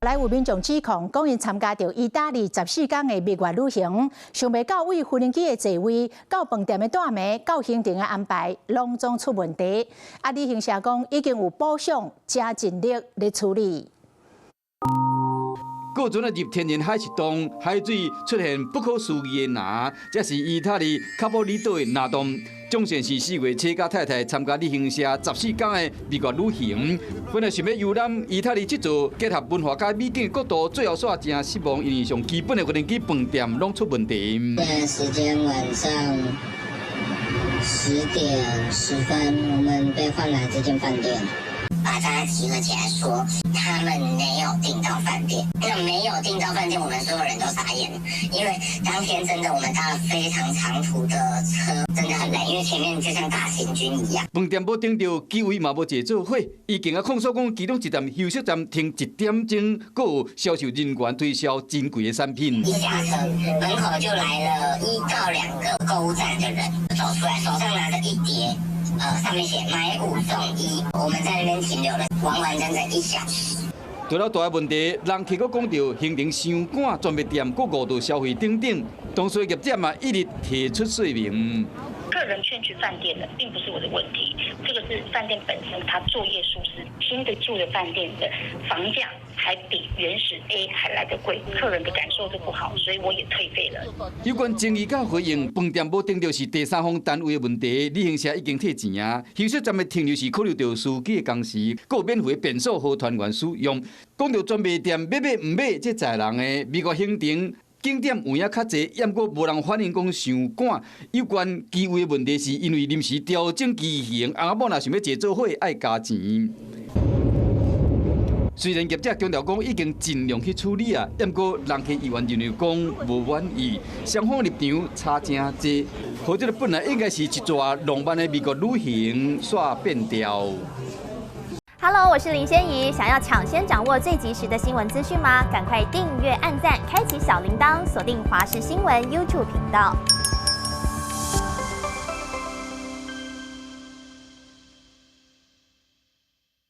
來有民眾指控，講𪜶參加著意大利14天的蜜月旅行，想袂到對無人機的座位、到飯店的蹛暝、到行程的安排，攏總出問題。啊，旅行社講已經有補償，正盡力咧處理。過船入天然海蝕洞，海水出現不可思議的藍，這是意大利卡布里島的藍洞。總算是4月初佮太太參加旅行社十四天的蜜月旅行，本來想欲遊覽意大利這座結合文化佮美景的國度，最後煞誠失望，因為上基本的無人機飯店攏出問題。現在時間晚上10點10分，我們被換來這間飯店。把大家集合起來說，他們沒有訂到飯店。那沒有訂到飯店，我們所有人都傻眼，因為當天真的我們搭了非常長途的車，真的很累，因為前面就像大行軍一樣。飯店無訂著，機位嘛無坐做伙，已經啊控訴講，其中一站休息站停1點鐘，閣有銷售人員推銷真貴的產品。一下車，門口就來了1到2個購物站的人走出來，手上拿着一疊。上面寫買五送一，我們在那邊停留了完完整整1小時。除了大問題，人客閣講著行程傷趕，專賣店閣誤導消費等等，當時業者嘛一直提出說明。客人勸去飯店的，並不是我的問題，這個是飯店本身它作業疏失。新的住的飯店的房價還比原始 A 還來得貴，客人的感受都不好，所以我也退費了。有關爭議佮回應，飯店無訂著是第三方單位的問題，旅行社已經退錢啊。休息站的停留是考慮著司機的工時，閣有免費便所予團員使用。講著專賣店欲買毋買，這在人的美國行程。景點有影較濟，毋過無人反映講傷趕。有關機位的問題，是因為臨時調整機型，翁仔某若想欲坐做伙愛加錢。雖然業者強調講已經盡量去處理啊，毋過人客議員認為講無滿意，雙方立場差誠濟，予這个本來應該是一逝浪漫的美國旅行，煞變調。 Hello，我是林仙怡。想要搶先掌握最及時的新聞資訊嗎？趕快訂閱、按讚、開啟小鈴鐺，鎖定華視新聞 YouTube 頻道。